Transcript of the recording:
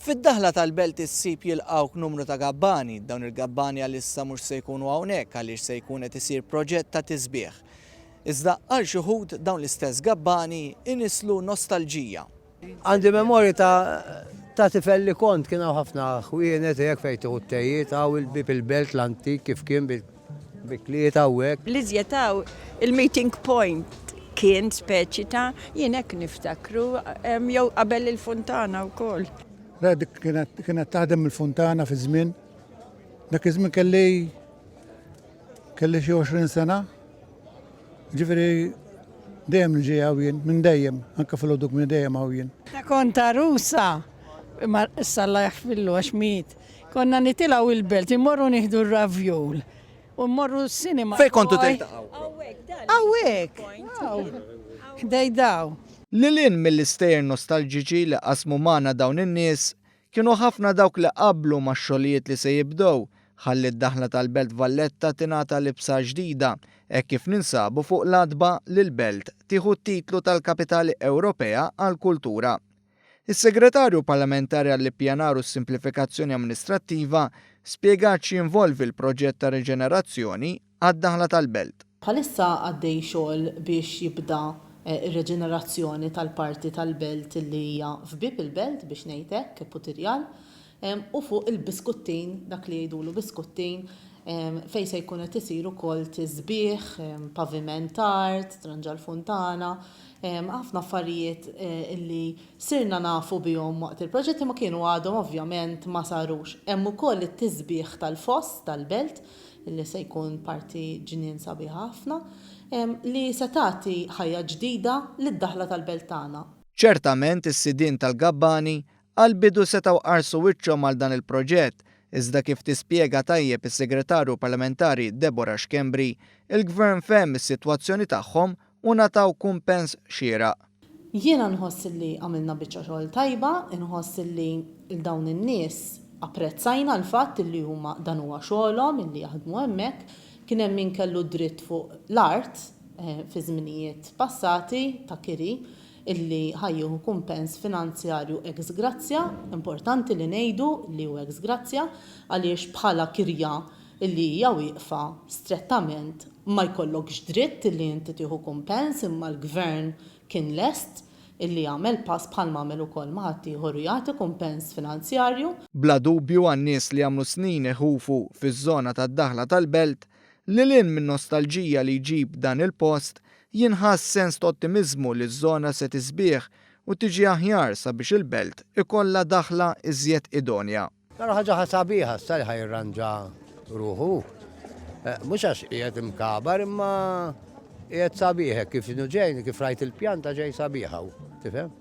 Fid-daħla tal-belt issib jilqgħuk numru ta' gabbani. Dawn il-gabbani għalissa mhux se jkunu hawnhekk għaliex se jkun qed isir proġett ta' tisbiħ. Iżda għal xi wħud dawn l-istess gabbani inisslu nostalġija. Għandi memorji ta' ta' tifel li kont kien hawn ħafna ħwienet hekk fejn tieħu t-tejiet hawn il-bieb il-belt l-antik kif kien bi kliet hawnhekk. L-iżjed hawn il-meeting point kien speċi ta' jien hekk niftakru jew qabel il-funtana wkoll. Le dik kienet kienet taħdem il-funtana fi żmien. Dak iż-żmien kelli kelli xi 20 sena. Ġifieri dejjem niġi hawn jien, minn dejjem, anke filgħodu kmieni dejjem hawn jien. Meta kont għarusa, imma issa Alla jaħfirlu għax miet, konna nitilgħu il-Belt immorru nieħdu r-ravjul u mmorru s-cinema. Fejn kontu tiltaqgħu? Hawnhekk, hawn, ħdej dawn. Lil hinn mill-istejjer nostalġiċi li qasmu magħna dawn in-nies, Kienu ħafna dawk li qablu max-xogħlijiet li se jibdew ħalli d-daħla tal-Belt Valletta tingħata libsa ġdida hekk kif ninsabu fuq l-għatba li l-belt tieħu t-titlu tal-Kapitali Ewropea għall-Kultura. Is-Segretarju Parlamentari għall-Ippjanar u s-Simplifikazzjoni Amministrattiva spjegat x'jinvolvi l-proġett ta' riġenerazzjoni għad-daħla tal-belt. Bħalissa għaddej xogħol biex jibda r-reġenerazzjoni tal-parti tal-belt li hija f'bieb il-belt biex ngħid hekk, Putirjal, u fuq il-Biskuttin, dak li jgħidulu Biskuttin, fejn se jkun qed isir ukoll tisbiħ, pavimentar, titranġa l-funtana, ħafna affarijiet li sirna nafu bihom waqt il-proġett imma kienu għadhom ovvjament ma sarux. Hemm ukoll it-tisbiħ tal-foss tal-belt li se jkun parti ġnien sabiħa ħafna, li se tagħti ħajja ġdida lid-daħla tal-belt tagħna. Ċertament is-sidien tal-gabbani għall-bidu setgħu qarsu wiċċhom għal dan il-proġett, iżda kif tispjega tajjeb is-Segretarju Parlamentari Deborah Schembri, il-Gvern fehem is-sitwazzjoni tagħhom u ngħataw kumpens xieraq. Jiena nħoss li għamilna biċċa xogħol tajba, inħoss li 'l dawn in-nies apprezzajna l-fatt li huma dan huwa xogħolhom illi jaħdmu hemmhekk. Kien hemm min kellu dritt fuq l-art fi żminijiet passati ta' kiri illi ħa jieħu kumpens finanzjarju ex gratia, importanti li ngħidu li hu ex gratia għaliex bħala kirja illi hija wieqfa strettament ma jkollokx dritt illi inti tieħu kumpens imma l-Gvern kien lest illi jagħmel pass bħalma għamel ukoll ma' ħaddieħor u jagħti kumpens finanzjarju. Bla dubju għan-nies li għamlu snin iħufu fiż-żona tad-daħla tal-Belt, lil hinn min-nostalġija li jġib dan il-post, jinħass sens ta' ottimiżmu li ż-żona se tisbieħ u tiġi aħjar sabiex il-Belt ikollha daħla iżjed idonja. Nara ħaġa sabiħa issa li ħa jirranġa ruħu. Mhux għax qiegħed imkabar imma qiegħed sabiħ hekk kif inhu ġej, kif rajt il-pjanta ġej sabiħa hu, tifhem?